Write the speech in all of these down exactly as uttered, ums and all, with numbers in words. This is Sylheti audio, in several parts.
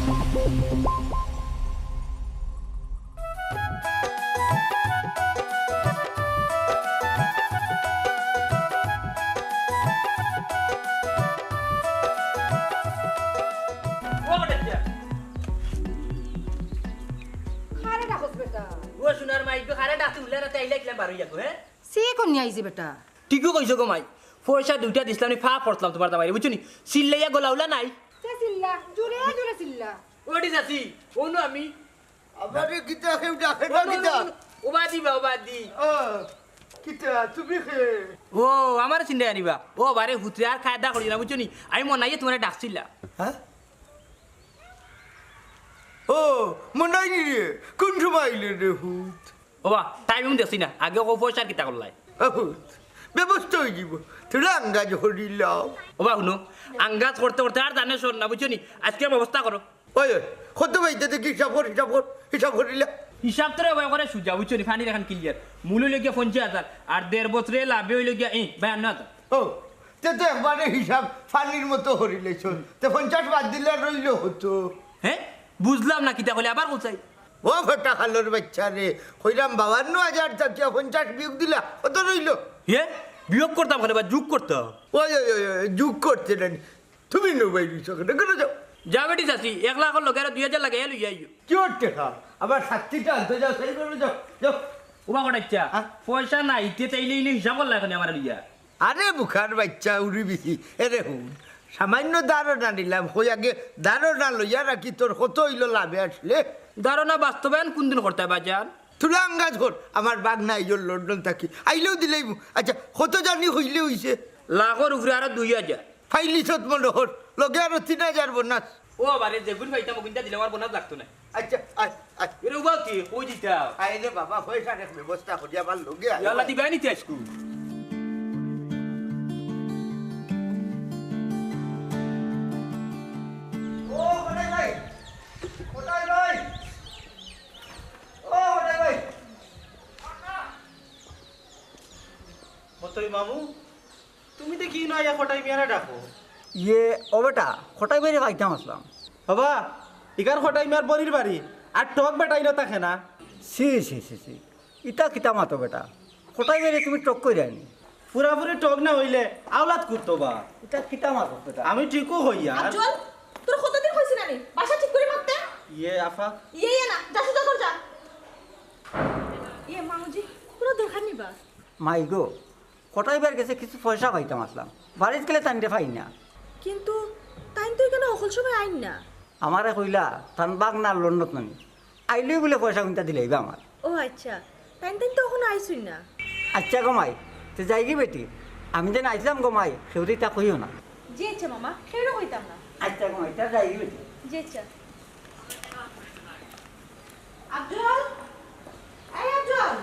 ও বেটা, কারে ডাকস বেটা? ও সোনার মাই, কারে ডাকতে উল্লা রাতে আইলা কিলা বারো ইয়াগো, হে? সে কোন নিয়া আইছে বেটা? ঠিকউ কইছো গো মাই, পয়সা দুইটা দিছলাম নি, ফাফ করছলাম তুমার জামাইরে, বুঝছো নি? চিল্লাইয়া গলা উলা নাই। সে চিল্লা, জোরে জোরে চিল্লা। ওটি চাচি, অনো আমি। আমারে কিতা কেউ ডাকে না কিতা? ওবাদি বা, ওবাদি। ও, কিতা, তুমি কে? ও, আমারে চিন্তায় আনিবা। ও বারে, হুতরে আর কায়দা করিও না, বুঝছো নি? আমি মনাইয়ে তুমারে ডাকছিলাম। হ্যাঁ? ও, মনাই নি রে, কোন সময় আইলে রে হুত? ওবা, টাইম দেখছি না, আগে কও পয়সার কিতা করলায়? ও হুত, ব্যবস্থা অইযিবো, থুড়া আঙ্গাজ করিলাও। ওবা হুনো, আঙ্গাজ করতে করতে আর জানে শোন না, বুঝছো নি? আইজকে ব্যবস্থা করো। ওই, ওই, কত পাইতে দেখি হিসাব কর, হিসাব কর, হিসাব করিলা। হিসাব তো রে ওবা করে সুজা, বুঝছো নি? পানির লাখান ক্লিয়ার। মূল অইলো গিয়া পঞ্চাশ হাজার, আর দেড় বছরে লাভে অইলো গিয়া, এ, বায়ান্ন হাজার। ও, তে তো একবারে হিসাব পানির মতো করিলাইছো। তে পঞ্চাশ বাদ দিলে আর রইলো কত? হে? বুঝলাম না কিতা কইলে, আবার কও চাই। ও ফটা খালর বাইচ্চা রে, কইরাম বায়ান্ন হাজার থাকিয়া পঞ্চাশ বিয়োগ দিলা, কত রইলো? হে? বিয়োগ করতাম কেনে বা, যোগ করতাম। ওই, ওই, ওই, ওই, যোগ করতে নানি। তুমি নবাই রইছো কেনে? কেনে যাও? যা বেটি চাচি, এক লাখর লগে আরো দুই হাজার লাগাইয়া লইয়া আইও। কিওর টেকা? আবার সাতটিটা আনতে যাও, সেই করে যাও, যাও। ওবা কটাইচ্ছা, হ্যাঁ? পয়সা নাই, তে তাইলে ইনে হিসাব করলা কেনে আমারে লইয়া? আরে বুকার বাইচ্চা উড়ি বিহি, এরে হুন, সামান্য ধারণা নিলাম, কই আগে ধারণা লইয়া রাখি তোর কত অইলো লাভে আসলে? ধারণা বাস্তবায়ন কোন দিন করতায় বাজান? থুড়া আঙ্গাজ কর, আমার বাগনা আইজর লন্ডন থাকি, আইলেউ দিলাইমু। আচ্ছা, কত জানি কইলে অইছে? লাখর উপরে আরো দুই হাজার। পাইলিছত মনো কর, লগে আরো তিন হাজার বোনাস। ও বারে, যেগুন পাইতাম, ওগুনটা দিলে আমার বোনাস লাগতো না। আচ্ছা, আয়, আয়। এরে উবাও কি? কই দিতাম? আয় রে বাবা, পয়সার এক ব্যবস্থা করি আমার লগে আয়। ইয়াল্লা দিবায় নিতে আইজকু। ও, কোথায় ভাই? কোথায় ভাই? ও, কোথায় ভাই? কতই মামু? তুমি দেখি ইনো আইয়া কটাই মিয়ারে ডাকো। ইয়ে, ও বেটা, কটাই ভাইরে পাইতাম আছলাম। বাবা, ইকার কটাই মিয়ার বড়ির বাড়ি, আর টক বেটা ইনো থাকে না। ছি, ছি, ছি, ছি। ইতা কিতা মাতো বেটা? কটাই ভাইরে তুমি টক কইরায় নি? পুরাপুরি টক না অইলে আওলাদ কুত্তো বা। ইতা কিতা মাতো বেটা? আমি ঠিকউ কইয়ার। আফজল, তোরে কতদিন কইছি না নি? বাসা ঠিক করি মাততে? ইয়ে, আফা। ইয়ে, ইয়ে না, যা সুজা কর যা। ইয়ে, মামুজি, কুনু দরকার নি বা? মাই গো, কটাই ভাইর গেছে কিছু পয়সা পাইতাম আছলাম, বাড়িত গেলে তানরে পাই না। কিন্তু তাইন তো ইকানো হকল সময় আইন না। আমারে কইলা, তান বাগনা লন্ডনত নানি, আইলেউ বুলে পয়সা কুনতা দিলাইবা আমার। ও আইচ্ছা, তাইন তাইন তো অখনো আইছইন না। আইচ্ছা গো মাই, তে যাইগি বেটি, আমি যেন আইছলাম গো মাই, কেউরে ইতা কইও না। জি আইচ্ছা মামা, কেউরে কইতাম না। আইচ্ছা গো মাই, তে যাইগি বেটি। জি আইচ্ছা। আফজল, এই আফজল।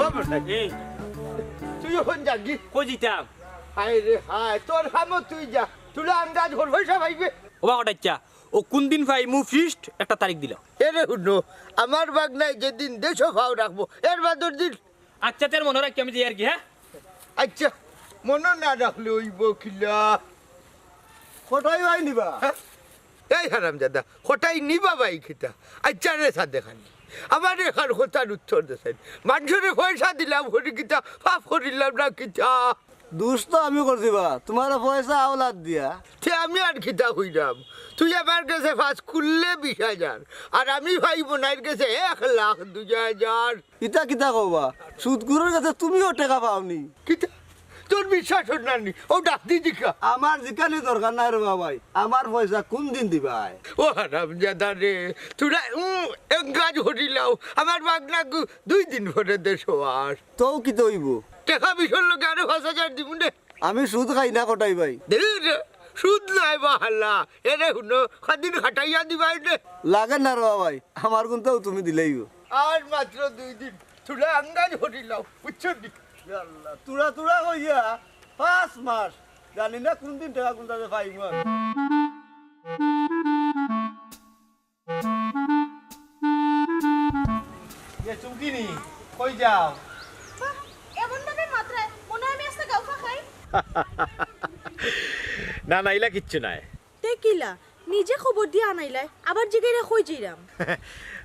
ও বেটা, এই, তুই অখন যাগি? কই যাইতাম? হায় রে হায়, তোর কামো তুই যা, থুড়া আন্দাজ কর, পয়সা পাইবে। ওবা কটাইচ্ছা, ও কুনদিন পাইমু ফিক্সড একটা তারিখ দিলাও। এরে হুনো, আমার বাগনায় যেদিন দেশো পাও রাখবো, এর বাদর দিন আইচ্ছা, তে মনো রাখি আমি যাই আর কি, হ্যাঁ? আইচ্ছা, মনো না রাখলে অইবো কিলা? কটাই ভাই নিবা? হ্যাঁ? এই হারামজাদা, কটাই নিবা ভাই কিতা? আইচ্ছা রে সাদেক আলী, আমারে এখান কথার উত্তর দেছেন। মানষরে পয়সা দিলাম করি কিতা, পাপ করিলাম না কিতা? দুষ তো আমি করছি বা, তুমারে পয়সা আওলাদ দিয়া। তে আমি আর কিতা কইরাম? তুই আমার গেছে পাস করলে বিশ হাজার, আর আমি পাই মনাইর গেছে এক লাখ দুই হাজার। ইতা কিতা কও বা? সুদখুরর গেছে তুমিও টেকা পাওনি। কিতা? তোর বিশ্বাস অর না নি? অউ ডাক দি জিকা। আমার জিকানি দরকার নাই রে বাবাই, আমার পয়সা কুনদিন দিবায়? ও হারামজাদা রে, থুড়া, উম, এক কাজ করিলাও, আমার বাগনাগু দুই দিন পরে দেশো আর। তেউ কিতা অইবো? টেকা বিষর লগে আরো পাঁচ হাজার দিমু নে। আমি সুদ খাই না কটাই ভাই। দেরি রে, সুদ নাই বা হালা। এরে হুনো, কদিন খাটাইয়া দিবায় নে। লাগে না রে বাবাই, আমার কুনতাউ তুমি দিলাইও। আর মাত্র দুই দিন, থুড়া আন্দাজ করিলাও, বুঝছো নি? ইয়াল্লা, থুড়া থুড়া কইয়া পাঁচ মাস, জানি না কুনদিন টেকা কুনতা যে পাইমু আমি। যাও। বাহ, এমন ভাবে মাতরায়, মনে হয় আমি আস্তা গাউফা খাই। না না, ইলা কিচ্ছু নাই। তে কিলা, নিজে খবর দিয়া আনাইলায়, আবার জিগাইরা কই যাইরাম?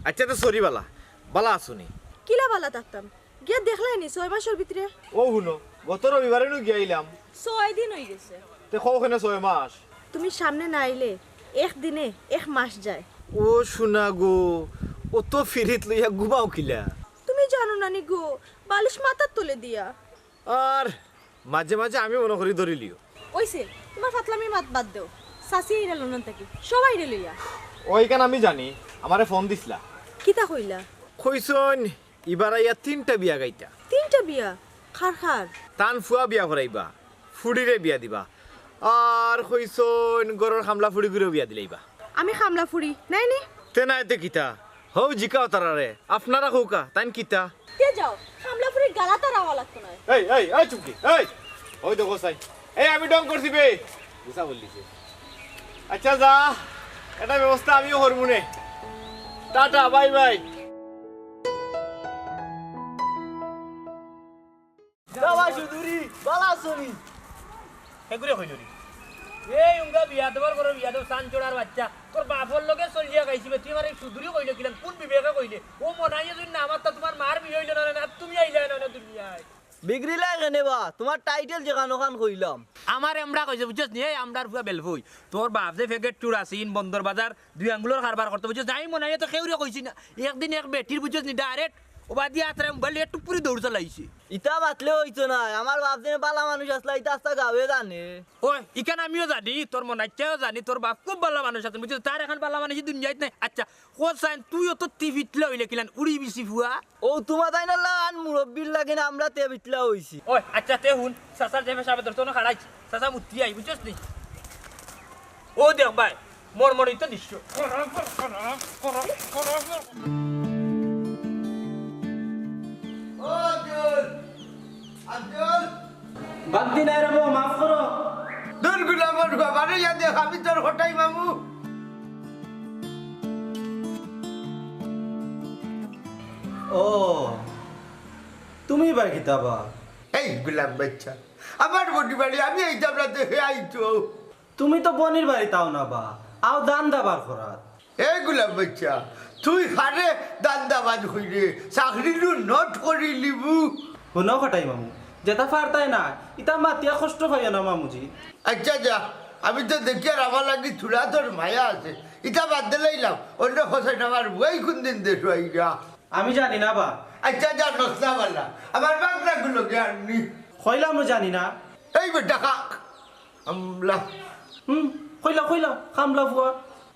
আচ্ছা, তে সরি বালা, বালা আছো নি? কিলা বালা থাকতাম, গিয়া দেখলায় নি ছয় মাসর ভিতরে? ও হুনো, গত রবিবারে নু গিয়া আইলাম। ছয় দিন অই গেছে। তে কও কেনে ছয় মাস? তুমি সামনে না আইলে এক দিনে এক মাস যায়। ও সোনা গো, অত ফিরিত লইয়া ঘুমাও কিলা? তুমি জানো না নি গো, বালিশ মাথার তলে দিয়া। আর মাঝে মাঝে আমি মনে করি ধরিলিও। অইছে, তুমার ফাতলামি মাত বাদ দেও। চাচি আইরা লন্ডন থাকি, সবাইরে লইয়া। ওইখান আমি জানি, আমারে ফোন দিছলা। কিতা কইলা? কইছইন ইবার আইয়া তিনটা বিয়া গাইতা। তিনটা বিয়া? কার কার? তান ফুয়া বিয়া করাইবা, ফুড়িরে বিয়া দিবা, আর কইছইন ঘরর কামলা ফুড়িগুরেও বিয়া দিলাইবা। আমি কামলা ফুড়ি নায় নি? তে নায় তে কিতা? হউ জিকাও তারারে, আপনারা কউক্কা, তাইন কিতা? তে যাও, কামলা ফুড়ির গালাত আর আওয়া লাগতো নায়। এই এই এই চুমকি, এই, ওই দেখো চাই, এই আমি ঢং করছি বে। গুছা বললিছে। আচ্ছা যা, এটা ব্যবস্থা আমিও করমু নে। Tata, bye bye. বাবা সুন্দরী, বালা আছো নি? হেগুরে কইল রে। এই উঙ্গা বিয়াদবর ঘরর বিয়াদব, সান চোড়ার বাচ্চা। তোর বাপর লগে চলিয়া গাইছি বে, তুই আমারে সুদুরি কইলে কিলান? কোন বিবেকে কইলে? ও মনাইয়ে যদি না মাততা, তুমার মার বিয়া অইলো না, না, না, তুমি আইলায় না, না, দুনিয়ায়। বিগড়িলায় কেনে বা? তুমার টাইটেল যেখান ওখান কইলাম। আমার এমড়া কইছে, বুঝছস নি? এই আমড়ার ফুয়া বেলফুই। তোর বাপ যে ফেগের চুর আছে, ইন বন্দর বাজার, দুই আঙ্গুলর কারবার করতো, বুঝছস নি? আমি মনাইয়ে তো কেউরে কইছি না। একদিন এক বেটির, বুঝছস নি, ডাইরেক্ট ওবাদি আতরায় মোবাইল লইয়া টুপুরি দৌড় চালাইছে। ইতা মাতলে অইতো নায়, আমার বাপ যেন বালা মানুষ আছলা, ইতা আস্তা গাঁওয়ে জানে। ওই, ইখান আমিও জানি, তোর মনাইচ্চায়ও জানি, তোর বাপ খুব বালা মানুষ আছলা, বুঝছস? তার এখান বালা মানুষ দুনিয়াত নাই। আচ্ছা, কছাইন, তুই অত তি ফিতলা অইলে কিলান, উড়ি বিছি ফুয়া? অউ তুমা তাইন আল্লাহ আন মুরব্বির লাগি না আমরা তে ফিতলা অইছি। ওই, আচ্ছা, তে হুন, চাচার যে পেশাবে ধরতো না খাড়াইছি, চাচা মুতি আই, বুঝছস নি? ও দেখ ভাই, মর্মরিত দৃশ্য। ও আব্দুল, আব্দুল। বাদ দি নাই রে বউ, মাফ করো। দূর গুলামর বাবা রে, ইয়া দেখ, আমি তোর হটাই মামু। ও, তুমি বা কিতা বা? এই গুলাম বাচ্চা, আমার বডি বাড়ি আমি এই দাবরা দেখে আইতো। তুমি তো বনির বাড়িত আও না বা, আও দান দাবার করাত। এ গুলাম বাচ্চা, তুই কারে দান্দাবাজ কইরে, চাকরিলু নট করিলিবু। হুনো কটাই মামু, যেতা পারতায় না, ইতা মাতিয়া কষ্ট পাইও না মামুজি। আচ্ছা যা, আমি তো দেখিয়ার আমার লাগি থুড়া তোর মায়া আছে, ইতা বাদ দিলাইলাম। অন্য কথা না, আমার বুয়াই কোন দিন দেশো আইরা? আমি জানি না বা। আচ্ছা যা, নসলা বালা, আমার বাগনা গুলো জ্ঞান নি। কইলাম জানি না। এই বেটা খা, আমলা। হুম, কইলা, কইলা, খামলা ফুয়া।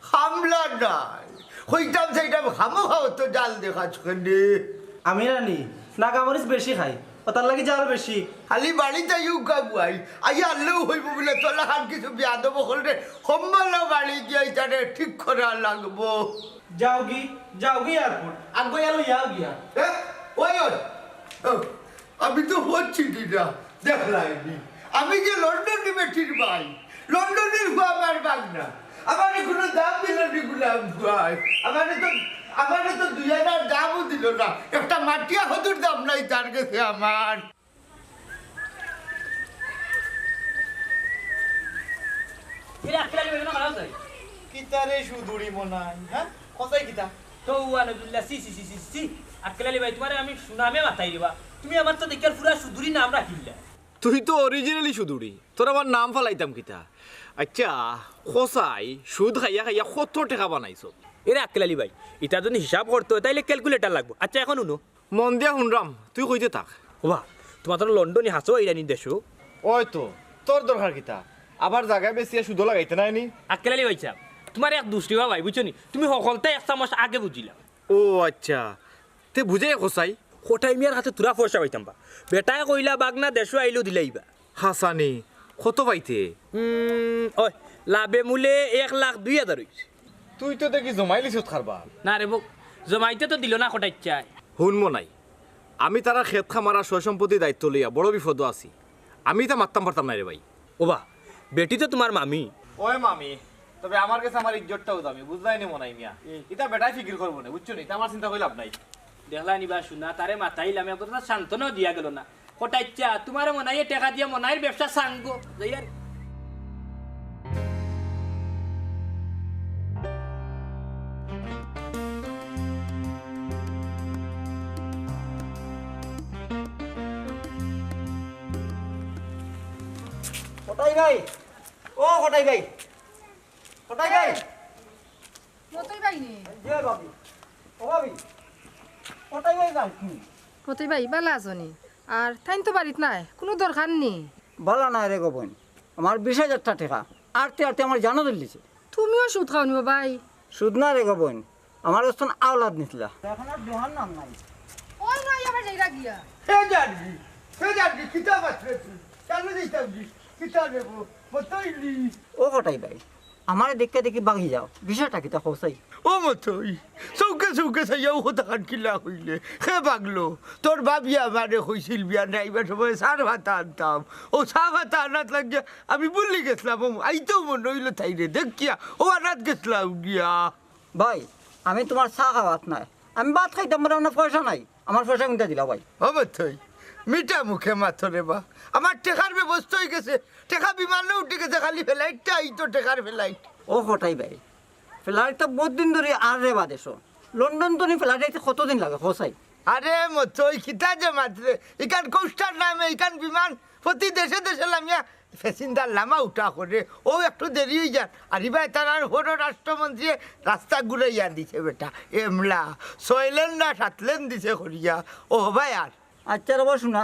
খামলা নাই। কইতাম সেইটা খামো খাও তো জাল দেখাছ কেনে। আমি রানি, নাগা মরিচ বেশি খাই, ও তার লাগি জাল বেশি। খালি বাড়িত আইউক্কা বুয়াই, আইয়া আনলেও হইব বলে তোলা খান কিছু বিয়াদব হকলরে কম্বলা বাড়ি গিয়া ইতারে ঠিক করা লাগবো। যাওগি, যাওগি এয়ারপোর্ট, আগুয়াইয়া লইয়া গিয়া। এ, ওই, ওই, ও, আমি তো হচ্ছি না, দেখলায়নি। আমি যে লন্ডনি বেটির ভাই, লন্ডনির ফুয়া আমার বাগনা। আমারে কোনো দাম দিল নি গুলাম ফুয়ায়। আমারে তো, আমারে তো দুই আনার দামও দিল না। একটা মাটিয়া হদুর দাম নাই তার গেছে আমার। কিরে আক্কেল আলী ভাই, কেনে খাড়া অইছো? কিতারে সুদুরি মনাই, হ্যাঁ? কছাই কিতা? তো ওয়া নজুল্লাহ, সি, সি, সি, সি, সি। আক্কেল আলী ভাই, তুমারে আমি সুনামে মাতাই রে বা। তুমি আমার তো দেখিয়ার পুরা সুদুরি নাম রাখিলা। তুই তো originally সুদুরি, তোর আবার নাম ফালাইতাম কিতা? আচ্ছা, কছাই, সুদ খাইয়া খাইয়া কত টেকা বানাইছো? এরে আক্কেল আলী ভাই, ইতা যদি হিসাব করতে অয়, তাইলে calculator লাগবো। আচ্ছা, এখন হুনো, মন দিয়া হুনরাম, তুই কইতে থাক। ওবা, তুমার তো লন্ডনি হাছাউ আইরানি দেশো। ওই তো, তোর দরকার কিতা? আবার জাগা বেচিয়া সুদো লাগাইতে নায় নি? আক্কেল আলী ভাই সাব, তুমার এক দুষ্টি বা ভাই, বুঝছো নি? তুমি হকলতা এক চামচ আগে বুঝিলাও। ও আচ্ছা, তে বুঝাই কছাই? কটাই মিয়ার হাতে থুড়া পয়সা পাইতাম বা। বেটায় কইলা বাগনা দেশো আইলেউ দিলাইবা। হাছানি, কত পাইতে? উম, ওই, লাভে মূলে এক লাখ দুই হাজার অইছে। তুই তো দেখি জমাইলিছত কারবার। না রে বউ, জমাইতে তো দিল না কটাইচ্চায়। হুন মনাই, আমি তারার খেত খামার আর সয় সম্পত্তি দায়িত্ব লইয়া বড় বিপদো আছি। আমি ইতা মাততাম পারতাম নায় রে ভাই। ওবা, বেটি তো তুমার মামি। ওই মামি, তবে আমার গেছে আমার ইজ্জতটাউ দামি, বুঝলায় নি মনাই মিয়া? ইতা বেটায় ফিকির করবো নে, বুঝছো নি? ইতা আমার চিন্তা করি লাভ নাই। দেখলায়নি বা শুনা, তারে মাতাইলাম, একবারও তার সান্ত্বনাও দিয়া গেল না। কটাইচ্ছা, তুমারে মনাইয়ে টেকা দিয়া মনাইর ব্যবসা সাঙ্গ। যাই আর। কটাই ভাই, ও কটাই ভাই, কটাই ভাই। মতই ভাই নি? জি ভাবি। ও ভাবি, কটাই ভাই যাও তুমি? মতই ভাই, বালা আছো নি? আর তাইন তো বাড়িত নাই, কুনু দরকার নি? বালা নাই রে গো বইন, আমার বিশ হাজার টা টেকা আটতে আটতে আমার জানো দিলিছে। তুমিও সুদ খাও নি ভাই? সুদ না রে গো বইন, আমার অখন আওলাদ নিছিলা। এখন আর দেহার নাম নাই। ওই নয় আবার যাইরা গিয়া। হে জানবি, হে জানবি, কিতা বাতরে তুই? কেন দিতাম দি? কিতা নেব? মতইলি। ও কটাই ভাই, আমারে দেখিয়া দেখি বাগি যাও, বিষয়টা কিতা কও চাই? ও মতই, চউখে চউখে চাইয়া ও কথাখান কিলা কইলে? হে পাগলো, তোর ভাবিয়ে আমারে কইছিল বিয়ান আইবার সময় চা পাতা আনতাম। ও চা পাতা আনাত লাগিয়া আমি ভুলি গেছলাম, ও আইতেও মনো অইলো তাইরে দেখিয়া, ও আনাত গেছলাম গিয়া। ভাই, আমি তুমার চা খাওয়াত নায়, আমি ভাত খাইতাম পারলাম না, পয়সা নাই। আমার পয়সা কুনটা দিলাও ভাই? ও মতই, মিঠা মুখে মাতো রে বা। আমার টেকার ব্যবস্থা অই গেছে, টেকা বিমানো উঠি গেছে, খালি flight টা আইতো, টেকার flight। ও কটাই ভাই, flight তো বউত দিন ধরি আর রে বা দেশো। লন্ডন তো নি flight আইতে কতদিন লাগে, কও চাই? আরে মতই, কিতা যে মাতরে, ইখান coaster নামে, ইখান বিমান প্রতি দেশে দেশে লামিয়া passenger লামা উঠা করে, ও একটু দেরি অই যার। আর ইবায় তারার পররাষ্ট্রমন্ত্রীয়ে রাস্তা ঘুরাইয়া দিছে বেটা, এমলা ছয় লেন না সাত লেন দিছে করিয়া। ও ভাই আর। আচ্ছা রে বা শুনা,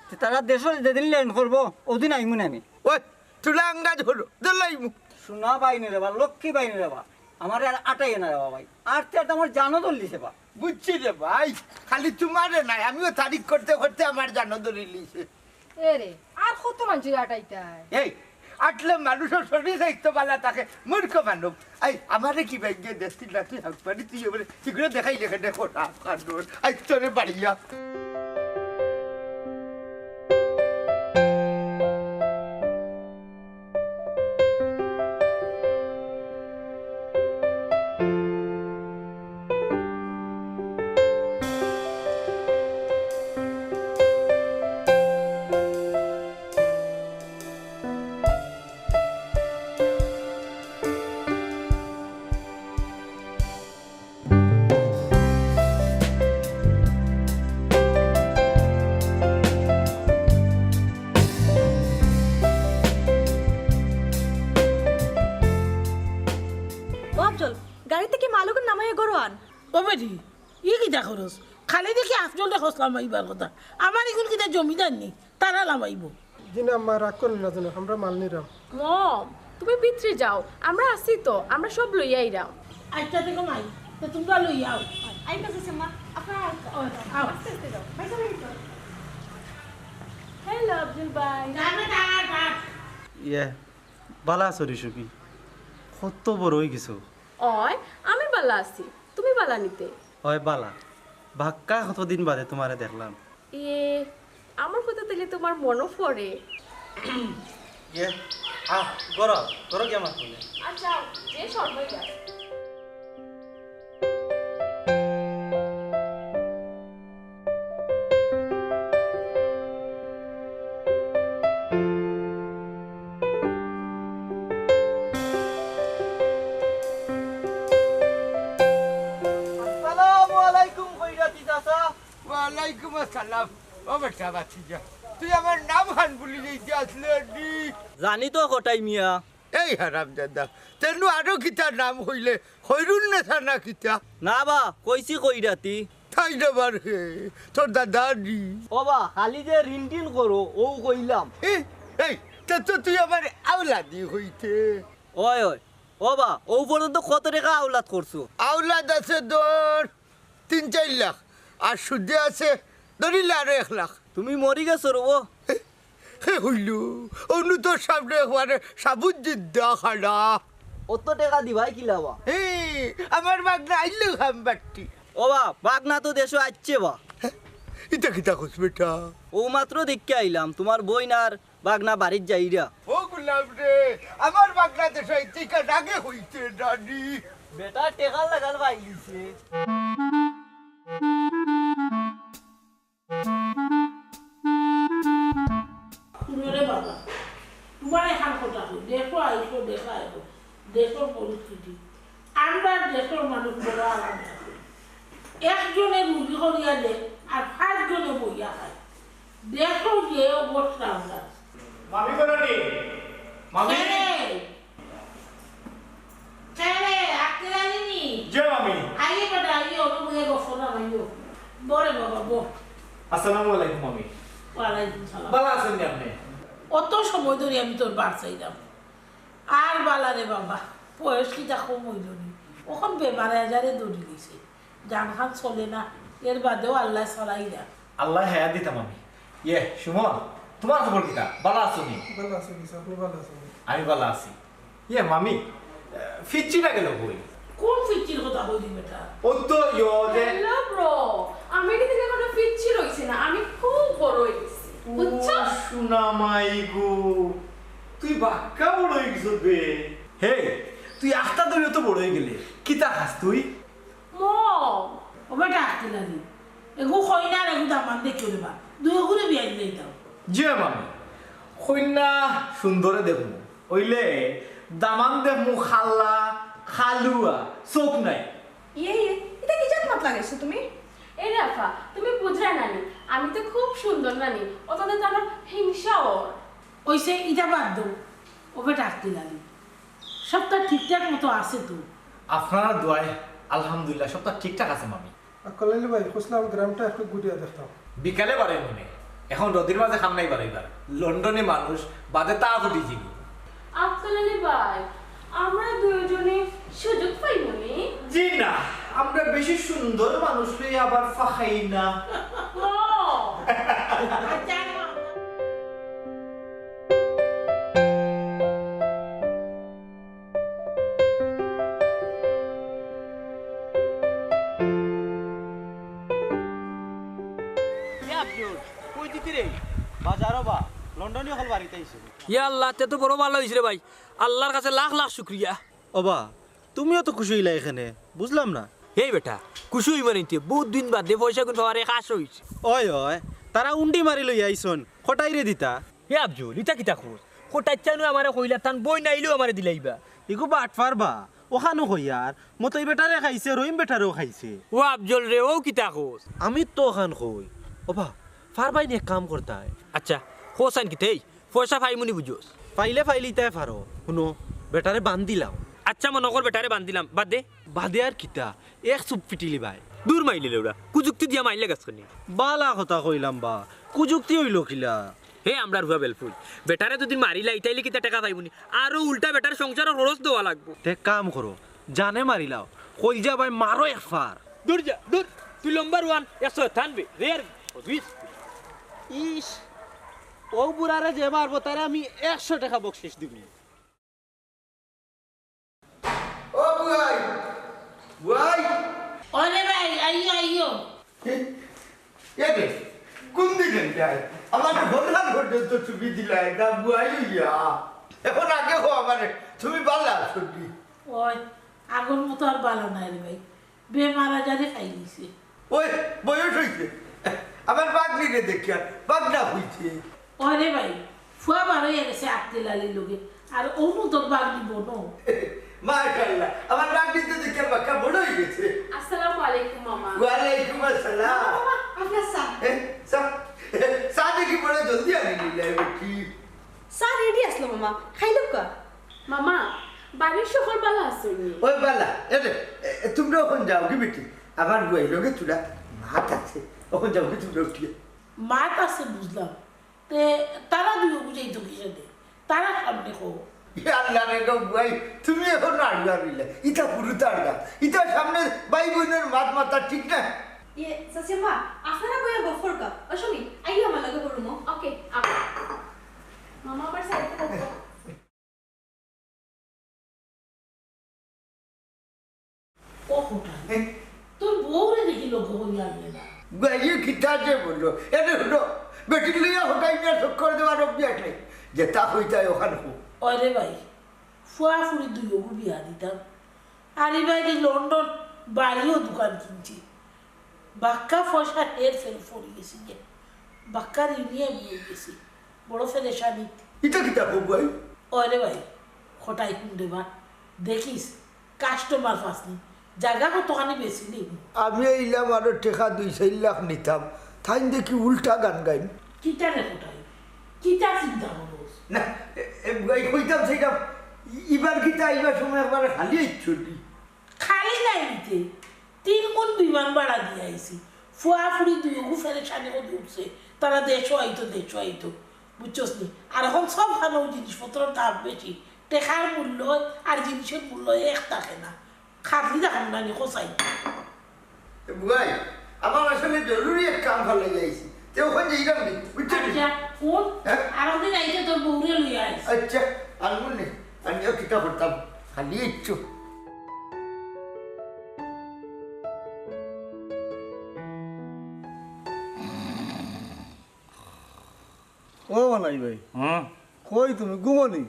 তে তারা দেশো যেদিন land করবো, ওদিন আইমু না আমি। ওই, তুলা আঙ্গাজ হলো, দলাইমু। শুনা ভাই নি রে বা, লক্ষ্মী ভাই নি রে বা, আমারে আর আটাইয়ে না রে বা ভাই, আটতে আটতে আমার জানো দলিছে বা। বুঝছি রে ভাই, খালি তুমারে নায়, আমিও তারিখ করতে করতে আমার জানো দলিছে। এরে, আর কত মানষরে আটাইতায়? এই, আটলে মানুষর শরীর স্বাস্থ্য বালা থাকে, মূর্খ মানব। এই, আমারে কি ভাইগে দেখছিল না তুই, হাঁক পানি তুই এবারে শীঘ্র দেখাই লেখে দেখো না, কারণ আই তোরে বাড়িয়া। ও আফজল, গাড়ি থাকি মালগুন নামাইয়া ঘরো আন। ও বেটি, ই কিতা করস? খালি দেখি আফজলরে কস লামাইবার কথা। আমার ইগুন কিতা জমিদার নি? তারা লামাইবো। জি না আম্মা, রাগ করইন না যেন, আমরা মাল নিরাম। মম, তুমি ভিতরে যাও, আমরা আছি তো, আমরা সব লইয়া আইরাম। আচ্ছা, দেখো মাই, তো তুমরা লইয়া আও। আইতাছি মা, আপনারা আও। ও, আও। আস্তে আস্তে যাও। ভাই সাহেব, এই তো। হ্যালো আফজল ভাই। যাবে, যাবে, যাবে। ইয়ে, বালা আছো রে সুখী? কত বড় অই গেছো। অয়, আমি বালা আছি, তুমি বালা নি তে? অয় বালা, বাক্কা কতদিন বাদে তুমারে দেখলাম। ইয়ে, আমার কথা তাইলে তুমার মনো পড়ে? ইয়ে, আহ, ঘরো, ঘরো গিয়া মাত বলে। আচ্ছা, যে সর্বই আছে। আসসালামু আলাইকুম, খৈরাতি চাচা। ওয়ালাইকুম আসসালাম। ও বেটা বাচ্চা, তুই আমার নাম খান ভুলি যাইতে আসলে নি? জানি তো কটাই মিয়া। এই হারামজাদা, তেনু আরো কিতা নাম কইলে, খৈরুন নেছা না কিতা? না বা, কইছি খৈরাতি। তাই না বার হে, তোর দাদা নি? ও বা, খালি যে রিনটিন করো, অউ কইলাম। এ, এই, তে তো তুই আমার আওলাদি কইতে। অয়, অয়। ও বা, অউ পর্যন্ত কত টেকা আওলাদ করছো? আওলাদ আছে ধর তিন চাইর লাখ, আর সুদে আছে ধরিলে আরো এক লাখ। তুমি মরি গেছো রে ও। হে হইল, অনু তোর সামনে একবারে সাবুত জিন্দা খাড়া। অত টেকা দিবায় কিলা বা? হে, আমার বাগনা আইলো খামবাট্টি। ও বা, বাগনা তো দেশো আইছে বা। হে, ইতা কিতা কস বেটা? অউ মাত্র দেখিয়া আইলাম, তুমার বইন আর বাগনা বাড়িত যাইরা। ও গোলাম রে, আমার বাগনা দেশো আইতে ইখান আগে কইতে নানি। বেটা টেকার লাগাল পাইলিছে। আইসো, দেখা আইবো। দেশর পরিস্থিতি, আমরা দেশর মানুষ বড় আরামে আছি। একজনে রুজি করিয়া দে, আর পাঁচজনে বইয়া খায়। দেখো যে অবস্থা আমরা। মামি বলো নি? মামি? কে রে? কে রে? আক্কেল আলী নি? যে মামি। আইও বেটা, আইও, অন্য বইয়া গফ করা আইও। বরে বাবা, বো। আসসালামু আলাইকুম মামি। ওয়ালাইকুম সালাম। ভালা আছইন নি আপনে? অত সময় ধরি আমি তোর বার চাইলাম। আর বালা রে বাবা, বয়স কিতা কম অইল নি? অখন বেমার আজারে ধরি দিছে। জানখান চলে না, এর বাদেও আল্লায় চালাইরা। আল্লায় হায়াত দিতা মামি। ইয়ে, সুমন, তুমার খবর কিতা? ভালা আছো নি? ভালা আছি নি, আপনে ভালা আছইন নি? আমি ভালা আছি। ইয়ে, মামি, আহ, ফিচ্চিটা গেল কই? কোন ফিচ্চির কথা কইলি বেটা? ও তো ইয়ো যে Hello bro, আমি কিন্তু এখনো ফিচ্চি রইছি না, আমি খুব বড় অই গেছি, বুঝছো? ও সোনা মাই গো, তুই বাক্কা বড় অই গেছস বে। হে, তুই আখতা ধরিও তো বড় অই গেলে। কিতা খাস তুই? মম। ও বেটা, আখতা লাগি। এগু কইনা আর এগু দামান দেখিও রে বা। দুইওগুরে বিয়া দিলাই দাও। জি মামি, কইনা সুন্দরে দেখমু। অইলে দামান দেখমু খাল্লা, খালুয়া, চউখ নাই। ইয়ে, ইয়ে, ইতা কি জাত মাত লাগাইছো তুমি? এ রে আফা, তুমি বুঝরায় না নি, আমি তো খুব সুন্দর নানি, অতাতে তো আমার হিংসা অর। অইছে, ইতা বাদ দেও। ও বেটা, আখতা লাগি। সবতা ঠিকঠাক মতো আছে তো? আপনার দোয়ায় আলহামদুলিল্লাহ সবতা ঠিকঠাক আছে মামি। আক্কেল আলী ভাই, কইছলাম গ্রামটা একটু ঘুরিয়া দেখতাম। বিকালে বারইমু নে, এখন রইদর মাঝে কাম নাই বারইবার। লন্ডনি মানুষ, বাদে তা ফুটি যিবো। আক্কেল আলী ভাই, আমরা দুইওজনে সুযোগ পাইমু নি? জি না, আমরা বেশি সুন্দর মানুষ লইয়া আবার ফাঁকাই না। ও। আচ্ছা, এ আব্দুল, কই দিতে রে? বাজারো বা, লন্ডনি অকল বাড়িত আইছে। ইয়া আল্লাহ, তে তো বড় ভালা অইছে রে ভাই। আল্লার কাছে লাখ লাখ শুকরিয়া। ও বা, তুমিও তো খুশি অইলায় কেনে, বুঝলাম না। হেই বেটা, খুশি অইবা নি তে, বউত দিন বাদে পয়সাগুন পাওয়ার এক আশা অইছে। অয়, অয়, তারা উন্ডি মারি লইয়া আইছইন, কটাইরে দিতা। হে আফজল, ইতা কিতা কস? কটাইচ্চাইন আমারে কইলা, তান বইন আইলেউ আমারে দিলাইবা। ইগু বাটপার বা, অখানউ কইয়ার, মতই বেটারে খাইছে, রহিম বেটারেও খাইছে। ও আফজল রে, অউ কিতা কস? আমি তো অখান কই। ও বা, পারবায় নি এক কাম করতায়? আচ্ছা, কছাইন কিতা, হেই, পয়সা পাইমু নি বুঝোস? পাইলে পাইলিতায় পারো। হুনো, বেটারে বান্দিলাও। আচ্ছা, মনো কর বেটারে বান্দিলাম, বাদে? বাদে আর কিতা, এক চুপ পিটিলিবায়। দূর মাইলে লেউড়া, কুযুক্তি দিয়া মাইলে গাছ খানি। বালা কথা কইলাম বা, কুযুক্তি অইলো কিলা? হে আমরার হুয়া বেলফুল, বেটারে যুদি মারিলাই, তাইলে কিতা টেকা পাইমু নি? আরো উল্টা বেটার সংসারর খরচ দেওয়া লাগবো। তে কাম করো, জানে মারিলাও, কইলজা বায় মারো এক ফার। দূর যা, দূর, তুই লম্বর ওয়ান, একশো থানবে, রেয়ার, বিশ। ইস, অউ বুড়ারে যে মারবো, তারে আমি একশো টেকা বকশিস দিমু। ও বুয়াই, বুয়াই। ওরে ভাই, আইও, আইও। এ, এ রে, কুন দিকে যায়? আমারে ভোরহান পর্যন্ত চুপি দিলায়, না বুয়াই অইয়া। এখন আগে কও আমারে, তুমি বালা আছো নি? ওই, আগর মতো আর বালা নাই রে ভাই। বেমার আজারে খাইলিছে। ওই, বয়স অইছে। আমার বাগনিরে দেখিয়ার, বাগনা অইছে। ওরে ভাই, ফুয়া বার অইয়া গেছে আক্কেল আলীর লগে। আর অউ নু তোর বাগনি বনো। মাশাআল্লাহ, আমার বাগনি তো দেখিয়ার বাক্কা বড় অইগেছে। আসসালামু আলাইকুম, মামা। ওয়ালাইকুম আসসালাম। মামা, আপনার চা। এ, চা, চা দেখি বড় জলদি আনিলিলায়, বুঝছি। চা রেডি আছলো, মামা। খাইলাউক্কা। মামা, বাড়ির সকল বালা আছইন নি? ওই বালা, এ রে, এ, তুমরা অখন যাওগি বেটি। আমার বুয়াইর লগে থুড়া মাত আছে। অখন যাওগি তুমরা উঠিয়া। মাত আছে বুঝলাম। তে তারা দুইওগু যাইতো কিসাদে? তারা সামনে কও। ইয়া আল্লাহ রে গো বুয়াই, তুমি অখন আড়ুয়া রইলা। ইতা হুরুতার গাত। ইতা সামনে ভাই বইনর মাত মাতা ঠিক না। ইয়ে, চাচিমা, আপনারা বইয়া গফ করউক্কা। ও সুমি, আইও আমার লগে রুমো। ওকে, আও। মামা আবার সাইডে থাকো। ও খোটা, এ? তোর বউরে দেখি লগে করিয়া আনলে না। গাইয়ে কিতা যে বললো? এরে হুনো, বেটিক লইয়া হোটাই মিয়া চক্কর দেওয়ার অভ্যাস নাই। যেতা কইতায় অখান কও। ওরে ভাই, ফুয়া ফুড়ি দুইওগু বিয়া দিতাম। আর ই ভাই লন্ডন বাড়িও দোকান কিনছি। বাক্কা পয়সা হের ফের পড়ি গেছি গিয়া। বাক্কা ঋণী আমি অই গেছি। বড় পেরেশানিত। ইতা কিতা কও ভাই? ওরে ভাই, কটাই কুন দেবা? দেখিস, কাস্টমার পাসনি। জাগা কতখানি বেশি নেই। আমি এইলাম আরো টেকা দুই চাইর লাখ নিতাম, তাইন দেখি উল্টা গান গাইন। কিতা রে কটাই, কিতা চিন্তা করস? না, এ, এ, এই কইতাম সেইটা, ইবার কিতা আইবার সময় একবারে খালি ইচ্ছুটি। খালি নাই নিতে, তিন গুণ বিমান ভাড়া দিয়া আইছি। ফুয়া ফুড়ি দুইগু ফেরেশানি করি উঠছে, তারা দেশো আইতো, দেশো আইতো, বুঝছস নি? আর এখন সব খানো জিনিসপত্রর দাম বেশি, টেকার মূল্য আর জিনিসের মূল্য এক থাকে না। খাটলি দেখুন না নি, কোথায়? এ বুয়াই, আমার আসলে জরুরি এক কাম ফালাই যাইছি। তে ওখানে যাইলাম নি, বুঝছো নি? আচ্ছা, কোন? হ্যাঁ? আরো দিন আইতে তোর বউরে লইয়া আইস। আচ্ছা, আনবো নে। আনিও কিতা করতাম, খালি ইচ্ছু। ও বানাই ভাই, হুম? কই তুমি ঘুমো নি?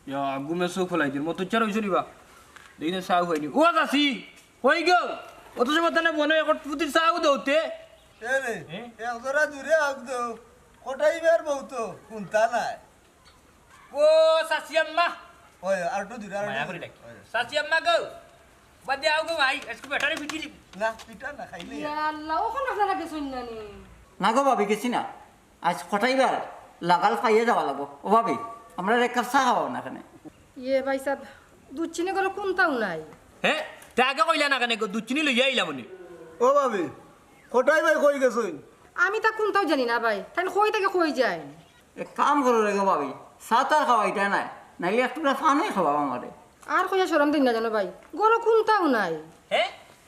ইয়া, ঘুমে চোখ ফেলাই দিল। মতো চার হইছে নি বা? দেখি না, চাও হয়নি। ও চাচি, কই গো? অত সময় তানে বনে এক ফুটির চাও দৌতে। এ রে, হ্যাঁ? এক জোড়া দূরে আগ দো। কটাই বার বউ তো, কুন্তা নাই। ও চাচি আম্মা। ওই, আর একটু দূরে, আর একটু মায়া করে দূরে। ডাকি। ওই। চাচি আম্মা গো। বাদে আও গো ভাই, আজকে ব্যাটারি ফিটি দিব। না, পিঠা না খাইলে। ইয়া আল্লাহ, ওখানে আপনারা গেছেন না নি? না গো ভাবি, গেছি না। আজ কটাইবার লাগাল পাইয়া যাওয়া লাগবো। ও ভাবি, আমরা এক কাপ চা খাওয়াও না এখানে। ইয়ে ভাই সাহেব, দুধ চিনি করে কোনটাও নাই। হে, তে আগে কইলা না কেনে গো? দুধ চিনি লইয়া আইলাম নি। ও ভাবি, কটাই ভাই কই গেছইন? আমি তা কোনটাও জানি না ভাই, তাই কই থেকে কই যায়। এক কাম করো রে গো ভাবি, চা তো আর খাওয়াইতা নাই, নাইলে এক টুকরা পানি খাওয়াও আমারে। আর কইয়া শরম দিন না জানো ভাই, ঘরো কোনটাও নাই। হে,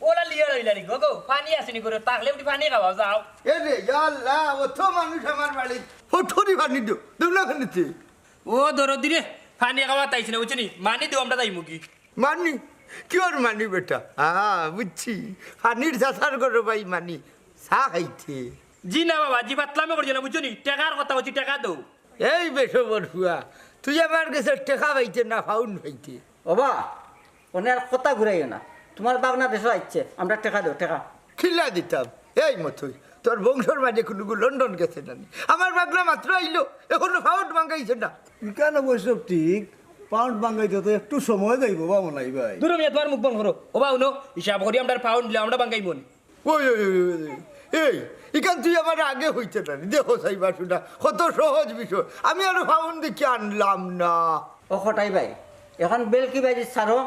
ওলা লিয়া লইলা নি গো, গো, পানি আছে নি ঘরো, তাহলে উঠি পানি খাওয়াও যাও। এ রে, ইয়া আল্লাহ, অত মানুষ আমার বাড়ি, ফটফটি পানি দিও, দেও না কেনে তে? ও দরদি রে, পানি খাওয়াত আইছি না, বুঝছো নি? মানি দেও, আমরা যাইমু গি। মানি? কিওর মানি বেটা? হ্যাঁ, বুঝছি। পানির চাচার ঘরো ভাই মানি। চা খাইতে। জি না বাবা, জি পাতলামি করিও না, বুঝছো নি? টেকার কথা কইছি, টেকা দেও। এই বেশবর ফুয়া, তুই আমার গেছে টেকা পাইতে না পাউন্ড পাইতে? ওবা, অনে আর কথা ঘুরাইও না। তুমার বাগনা দেশো আইছে, আমরা টেকা দেও, টেকা। কিলা দিতাম? এই মতই, তোর বংশর মাঝে কুনুগু লন্ডন গেছে না নি? আমার বাগনা মাত্র আইলো, এখনো পাউন্ড ভাঙ্গাইছে না। ইখান অবশ্য ঠিক, পাউন্ড ভাঙ্গাইতে তো একটু সময় যাইবো বা মনাই ভাই। দূর মিয়া, তুমার মুখ বন্ধ করো। ওবা, হুনো, হিসাব করি আমরা পাউন্ড দিলে আমরা ভাঙ্গাইমু নি। ওই, ওই, ওই, ওই, ওই। এই, ইখান তুই আমার আগে কইতে না নি। দেখো চাইবা শুনা, কত সহজ বিষয়। আমি আরো পাউন্ড দেখি আনলাম না। ও কটাই ভাই, এখন বেলকি বাজি ছাড়ো,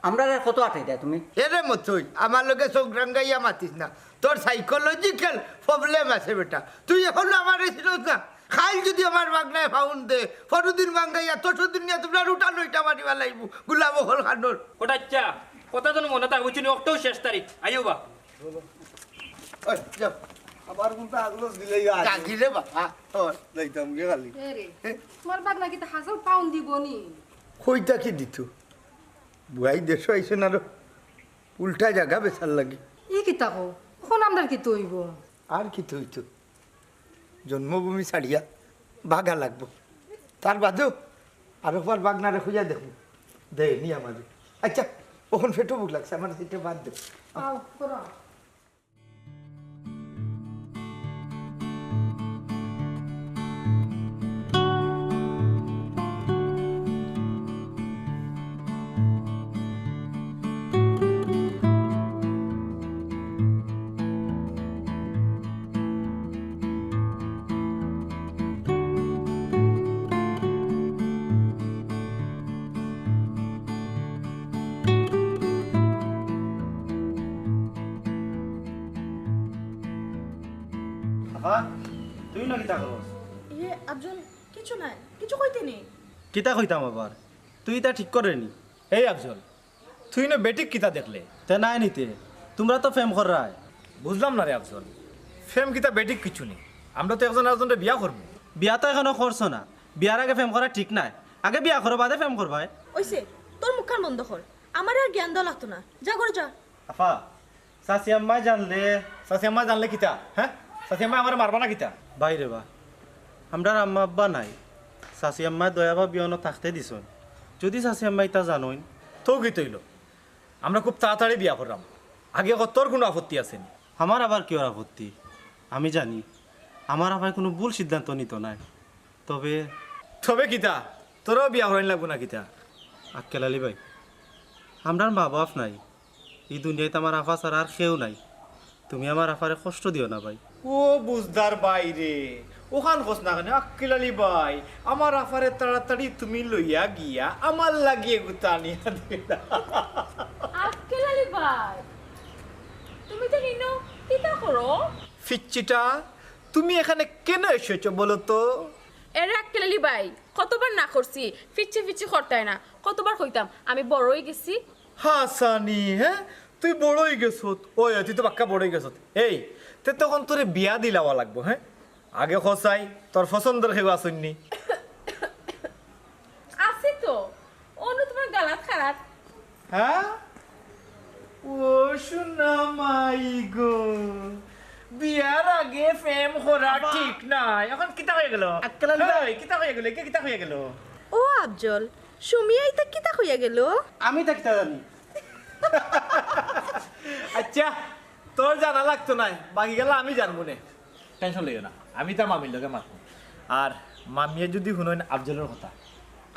আমরারে কত আটাই দেয় তুমি? এরে মতই, আমার লগে চোখ রাঙ্গাইয়া মাতিস না। তোর সাইকোলজিক্যাল প্রবলেম আছে বেটা। তুই এখনো আমারে চিনস না। কাইল যদি আমার বাগনায় পাউন্ড দে, পরদিন ভাঙ্গাইয়া তসুদিন নিয়া তোমরা রুটা লইটা মারিবা লাইবো, গুলাম অকল খানোর। কটাই চাচা, কথা যেন মনো থাকে, বুঝছো নি? অক্টোবর শেষ তারিখ, আইও বা। ওই, যাও। আবার কোনটা আগলস দিলেই আর। জাগি রে বাবা, তোর। যাইতাম গিয়া খালি। এ রে, তুমার বাগনা কিতা হাজার পাউন্ড দিবো নি? কইতা কি দিত? বুয়াই দেশো আইছে না রে, উল্টা জাগা বেচার লাগি। ই কিতা কও? অখন আমরার কিতা অইবো? আর কিতা অইতো? জন্মভূমি ছাড়িয়া ভাগা লাগবো। তার বাদেও আরো একবার বাগনারে খুঁজা দেখমু। দেয় নি আমারে। আচ্ছা, অখন পেটো ভুক লাগছে, আমার ইটা বাদ দে। আও, করো। আফা, তুই না কিতা করস? ইয়ে, আফজল, কিছু নাই, কিছু কইতে নি। কিতা কইতাম আবার? তুই ইতা ঠিক করে নি। এই আফজল, তুই না বেটিক কিতা দেখলে? তে নাই নিতে, তুমরা তো প্রেম কররায়। বুঝলাম না রে আফজল, প্রেম কিতা বেটিক কিছু নি। আমরা তো একজন আরকজনরে বিয়া করমু। বিয়া তো এখনো করছো না, বিয়ার আগে প্রেম করা ঠিক নায়। আগে বিয়া করো, বাদে প্রেম করবায়। অইছে, তোর মুখখান বন্ধ কর, আমারে আর জ্ঞান দেওয়া লাগতো না, যা ঘরো যা। আফা, চাচি আম্মায় জানলে? চাচি আম্মায় জানলে কিতা? হ্যাঁ? চাচি আম্মায় আমারে মারবা না কিতা? ভাই রে বা, আমরার আম্মা আব্বা নাই। চাচি আম্মায় দয়া ভাবি অনো থাকতে দিছইন। যদি চাচি আম্মায় ইতা জানইন? তো কিতা অইলো? আমরা খুব তাড়াতাড়ি বিয়া কররাম। আগে ক, তোর কুনু আপত্তি আছে নি? আমার আবার কিওর আপত্তি? আমি জানি, আমার আফায় কুনু ভুল সিদ্ধান্ত নিতো নায়। তবে তবে কিতা? তোরেও বিয়া করাইন লাগবো না কিতা? আক্কেল আলী ভাই, আমরার মা বাপ নাই, ই দুনিয়াত আমার আফা ছাড়া আর কেউ নাই। তুমি আমার আফারে কষ্ট দিও না ভাই। ও বুঝদার ভাইরে, অখান কস না কেনে আক্কেল আলী ভাই? আমার আফারে তাড়াতাড়ি তুমি লইয়া গিয়া আমার লাগি এগুতা আনিয়া দিলা। আক্কেল আলী ভাই, তুমি তো হিনো কিতা করো? ফিচ্চিটা, তুমি এখানে কেন এসেছো বলো তো? এরে আক্কেল আলী ভাই, কতবার না করছি, ফিচ্চি ফিচ্চি করতায় না, কতবার কইতাম আমি বড় অই গেছি। হাসানি, হ্যাঁ? তুই বড় অই গেছত? ওই, তুই তো বাক্কা বড় অই গেছত। এই, তে তখন তোরে বিয়া দিলাওয়া লাগবো, হ্যাঁ? আগে কসাই, তোর পছন্দর কেউ আছইননি? আছে তো, অনু তোমার গালাত খারাপ। হ্যাঁ? ও সোনা মাই গো, বিয়ার আগে প্রেম করা ঠিক নায়। এখন কিতা হইয়া গেল? আক্কেল আলী ভাই। এই, কিতা হইয়া গেল? কে কিতা হইয়া গেল? ও আফজল, সুমিয়া ইতা কিতা কইয়া গেল? আমি তা কিতা জানি? আচ্ছা, তোর জানা লাগতো নায়, বাকি গেলা আমি জানবো নে। টেনশন লইও না, আমি তা মামির লগে মাতমু। আর মামিয়ে যদি হুনইন আফজলর কথা,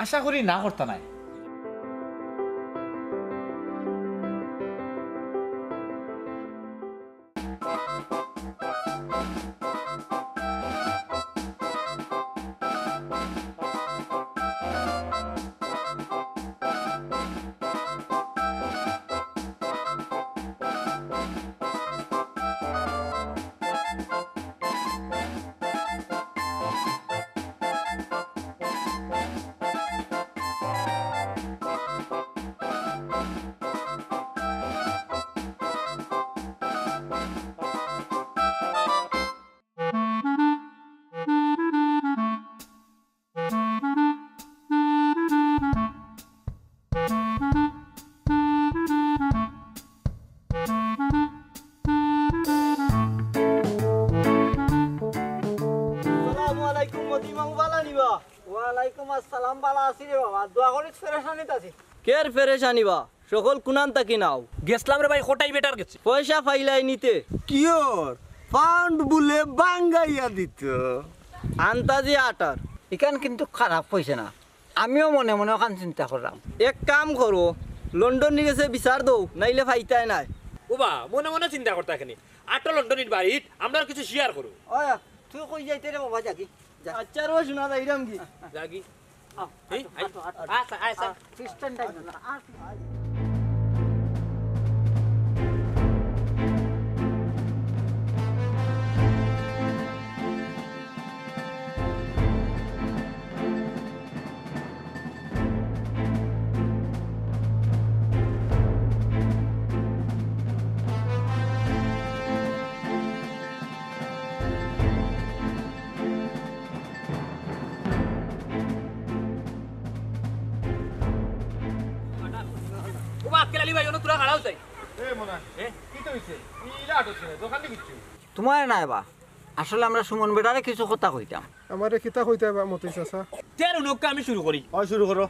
আশা করি না করতা নায়। আসসালামু আলাইকুম, মতি মামু, বালা নিবা? ওয়ালাইকুম আসসালাম, বালা আছি রে বাবা। দোয়া করিস, পেরেশানিত আছি। কের পেরেশানি বা? সকল কুনান তাকি নাও? গেছলাম রে ভাই, কটাই বেটার গেছে। পয়সা ফাইলাই নিতে। কিওর? পাউন্ড বুলে বাঙ্গাইয়া দিত। আন্তাজি আটার। ইখান কিন্তু খারাপ অইছে না। আমিও মনে মনে অখান চিন্তা কররাম। এক কাম করো, লন্ডনী গেছে বিচার দেও, নাইলে ফাইতায় নায়। ও বা, মনে মনে চিন্তা করতা কেনে? আটো লন্ডনীর বাড়িত, আমরার কিছু শেয়ার করো। ওই, তুই কই যাইতে রে বাবা, যাগি? যা। আচ্ছা রে, শোনা যাইরাম কি? যাগি। আও, এই, আটো, আই, আটো, আটো। আচ্ছা, আচ্ছা। আ, খ্রিস্টান টাইম না, আ, ও বা, আক্কেল আলী ভাই, অনো তোরা খাড়াও চাই। এ মনা, এ? কিতা অইছে? ইলা আটো ছিল, দোকান দিয়ে কিচ্ছু। তোমার নাই বা, আসলে আমরা সুমন বেটারে কিছু কথা কইতাম। আমারে কিতা কইতায় বা মতি চাচা? তে আর উনুক্কা আমি শুরু করি। অয়, শুরু করো।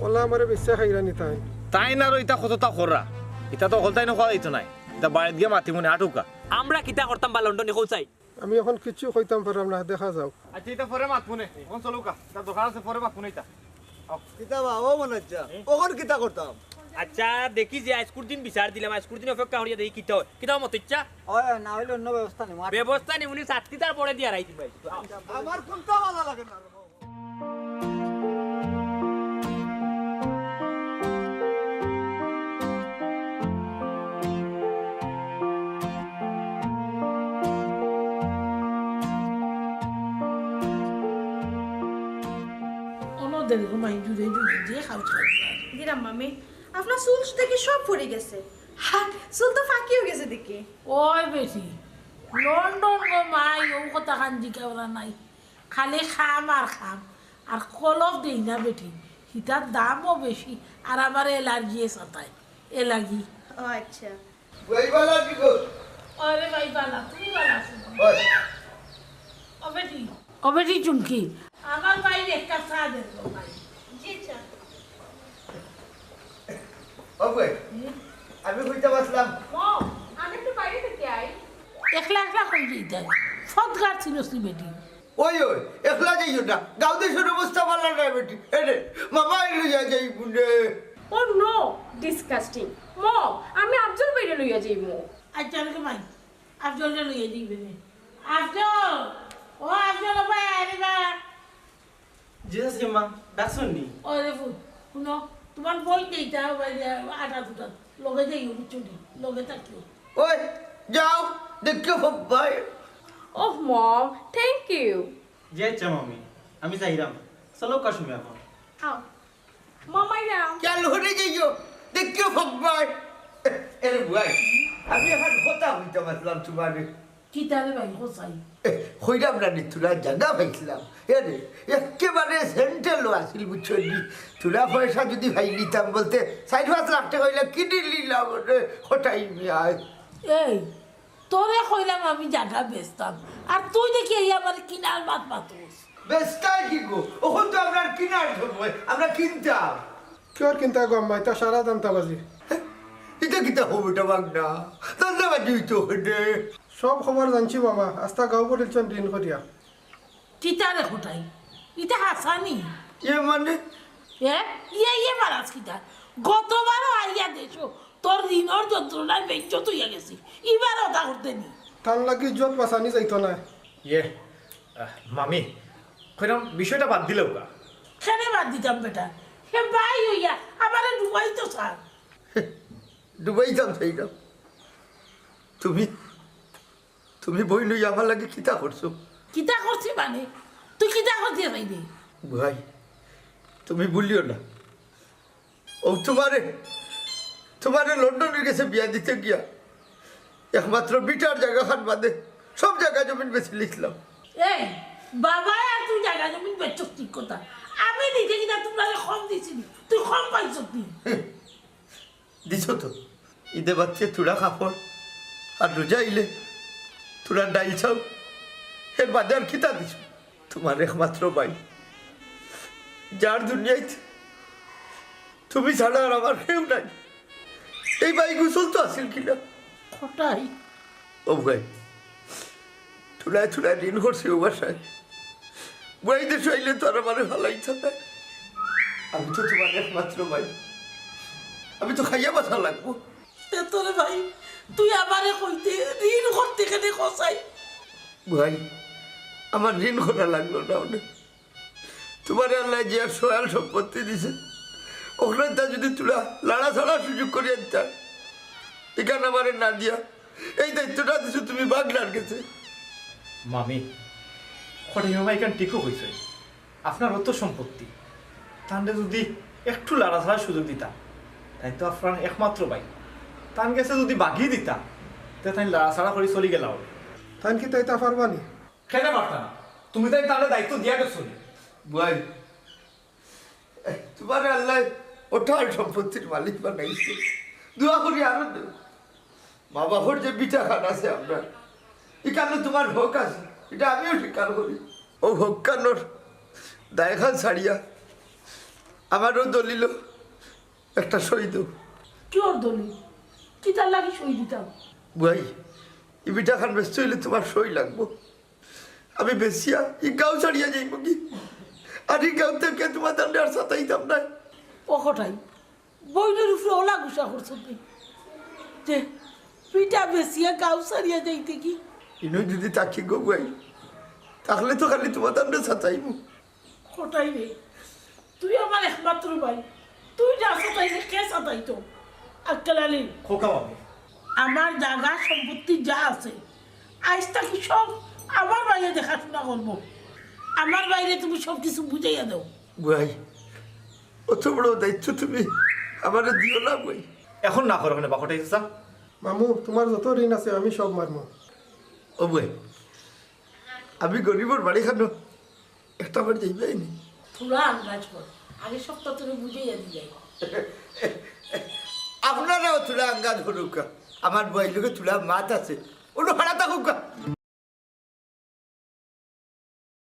ওলা আমারে বেশ্যা খাইরা নি তাইন। তাইন আরো ইতা কততা কররা। ইতা তো হকলতাইন কওয়া যাইতো নায়। ইতা বাড়িত গিয়া মাতিমুনে, আটুকা। আমরা কিতা করতাম বা লন্ডনী কও চাই? আমি অখন কিচ্ছু কইতাম পাররাম না, দেখা যাউক। আচ্ছা, ইতা পরে মাতমুনে। অখন চলউক্কা। তার দোকান আছে, পরে মাতমুনে ইতা। আও। কিতা বা, ও মনে হচ্ছে? অখন কিতা করতাম? আচ্ছা, দেখি যে আইজকুর দিন বিচার দিলাম, আইজকুর দিন অপেক্ষা করিয়া দেখি কিতা অয়। কিতা মত ইচ্ছা? অয়, না অইলে অন্য ব্যবস্থা নিমু। ব্যবস্থা নিমুনি, চাকরি তার পরে দিয়া রাখি ভাই। আমার কোনটা ভালা লাগে না রে বাবা। অনো দেখো মাই জুড়ে জুড়ে যে খাও খাও। দিরাম মামি, আপনার চুল দেখি সব পড়ি গেছে। হা, চুল তো ফাঁকিও গেছে দেখি। ওই বেটি, লন্ডন গো মাই, ও কথা খান জিকা ওরা নাই। খালি খাম আর খাম, আর কলপ দেই না বেটি, হিতার দামও বেশি, আর আমার অ্যালার্জি এ সাতায়, এলার্জি। ও আচ্ছা। ভাই বালা আছি গো। আরে ভাই বালা, তুমি বালা আছো? ওই। ও বেটি, ও বেটি চুমকি, আমার ভাই এক কাপ চা দে তো ভাই। জি আচ্ছা। ওই, আমি কইতাম আছলাম। মম, আমি একটু বাইরে থেকে আই। একলা একলা কই যাইতায়? ফদগার ছিল সি বেটি। ওই, ওই, একলা যাইও না। গাঁও দেশর অবস্থা ভালা নায় বেটি। এরে, মামা, এই লইয়া যাইবো নে। Oh no, disgusting. মম, আমি আফজল ভাইরে লইয়া যাইমু। আচ্ছা, রে ভাই, আফজলরে লইয়া যাইবে নে। আফজল, ও আফজল ভাই, আরে বা। জি, চাচি আম্মা, ডাকছইন নি? ও রে ফুত, হুনো, তুমার বইন দেইতা, ও ভাই, আটা দুটা, লগে যাইও, বুঝছো নি? লগে থাকিও। ওই, যাও, দেখিও ভাই। Oh, Mom, thank you. জি, আচ্ছা, মামি, আমি যাইরাম। চলো, কাশুমি এখন। আও। মামাইরাম। খেয়াল করে যাইও, দেখিও ভাই। এরে ভাই, আমি এখন কথা কইতাম আছলাম তুমারে। কিতা রে ভাই, কও চাই? এ, কইরাম না নি, থুড়া জাগা পাইছলাম। এ রে, একেবারে সেন্ট্রালো আছিল, বুঝছো নি? থুড়া পয়সা যুদি পাইলিতাম বলতে, চাইর পাঁচ লাখ টেকা অইলে কিনি নিলাম রে, কটাই মিয়া। এই, তোরে কইলাম আমি জাগা বেচতাম, আর তুই দেখি এই আমার কিনার মাত মাতস। বেচতায় কি গো? অখন তো আমরার কিনার সময়, আমরা কিনতাম। কিওর কিনতা গো আম্মা, ইতা সারা ধান্দাবাজি। ইতা কিতা কও বেটা ভাগনা? ধান্দাবাজি অইতো কেনে? সব খবর জানছি মামা, আস্তা গাঁও ভরিলছইন ঋণ করিয়া। কিতা রে কটাই? ইতা হাছা নি? এ মানে? এ? ইয়ে, ইয়ে মারাস কিতা? গতবারও আইয়া দেশো তোর ঋণর যন্ত্রণায় বেইজ্জত অইয়া গেছি। ইবারও অতা করতে নি? তান লাগি ইজ্জত বাঁচানি যাইতো নায়। ইয়ে, আহ, মামি, কইরাম বিষয়টা বাদ দিলাউক্কা। কেনে বাদ দিতাম বেটা? হে ভাই অইয়া আমারে ডুবাইতো চার। ডুবাইতাম চাইরাম। তুমি, তুমি বইন অইয়া আমার লাগি কিতা করছো? কিতা করছি মানে? তুই কিতা করতে চাইবি? ভাই, তুমি ভুলিও না। ও তুমারে, তুমারে লন্ডনর গেছে বিয়া দিতে গিয়া একমাত্র ভিটার জাগাখান বাদে সব জাগা জমিন বেচিলিছলাম। এই, বাবায় আর তুই জাগা জমিন বেচছস ঠিক কথা। আমি নিজে কিনা তুমরারে কম দিছি নি, তুই কম পাইছস নি? দিছো তো, ইদে বাদে থুড়া কাপড়, আর রোজা আইলে থুড়া ডাইল চাউল, এর বাদে আর কিতা দিছো? তুমার একমাত্র ভাই, যার দুনিয়াত তুমি ছাড়া আর আমার কেউ নাই। এই ভাই গোসল তো আছিল কিনা? কটাই। ও ভাই, থুড়ায় থুড়ায় ঋণ করছি ও বাসায়। ভাই দেশো আইলে তো আর আমারে ফালাই থাকে। আমি তো তুমার একমাত্র ভাই, আমি তো খাইয়া বাঁচা লাগবো। তে তোরে ভাই, তুই আমারে কইতে ঋণ করতে কেনে কও চাই? ভাই, আমার ঋণ করা লাগলো না অনেক। তুমারে আল্লায় যে আর সয়াল সম্পত্তি দিছে, অখানতা যুদি থুড়া লাড়াছাড়ার সুযোগ করিয়া দিতা, ইখান আমারে না দিয়া এই দায়িত্বটা দিছো তুমি ভাগনার গেছে। মামি, কটাই মামা ইখান ঠিকউ কইছে। আপনার অত সম্পত্তি, তানরে যুদি একটু লাড়াছাড়ার সুযোগ দিতা, তাইন তো আপনার একমাত্র ভাই, তান গেছে যুদি ভাগি দিতা, তে তাইন লাড়াছাড়া করি চলি গেলা অইলে। তাইন কিতা ইতা পারবা নি? কেনে পারতা না? তুমি তাইন তানরে দায়িত্ব দিয়া গেছো নি। বুয়াই, তুমারে আল্লায় অঢাল সম্পত্তির মালিক বানাইছে। দোয়া করি আরো দেও। মা বাপর যে ভিটাখান আছে আমরার, ইখানো তুমার হক আছে, ইটা আমিও স্বীকার করি। অউ হকখানর দায়খান ছাড়িয়া আমারও দলিলো একটা সই দেও। কিওর দলিল? কিতার লাগি সই দিতাম? বুয়াই, ই ভিটাখান বেচতে অইলে তুমার সই লাগবো। আমি বেচিয়া ই গাঁও ছাড়িয়া যাইমুগি। আর ই গাঁও থাকি তুমার তানরে আর সাতাইতাম নায়। ও কটাই, বইনর উপরে অলা গুসা করছো তুই? যে ভিটা বেচিয়া গাঁও ছাড়িয়া যাইতে কি? ইনো যুদি থাকি গো বুয়াই, তাইলে তো খালি তুমার তানরে সাতাইমু। কটাই রে, তুই আমার একমাত্র ভাই, তুই না সাতাইলে কে সাতাইতো? আক্কেল আলী, খোকা বাবু। আমার জাগা সম্পত্তি যা আছে, আইজ থাকি সব আমার ভাইয়ে দেখাশুনা করবো। আমার ভাইরে তুমি সব কিছু বুঝাইয়া দেও। বুয়াই, অত বড় দায়িত্ব তুমি আমারে দিও না বুয়াই। এখন না করো কেনে বা কটাই চাচা? মামু, তুমার যত ঋণ আছে আমি সব মারমু। ও বুয়াই, আমি গরিবর বাড়িখানো একটা বার যাইবায় নি। থুড়া আন্দাজ কর, আগে সবটা তোরে বুঝাইয়া দিলাই। আপনারাও থুড়া আন্দাজ করউক্কা, আমার বুয়াইর লগে থুড়া মাত আছে, অনো খাড়া থাকউক্কা।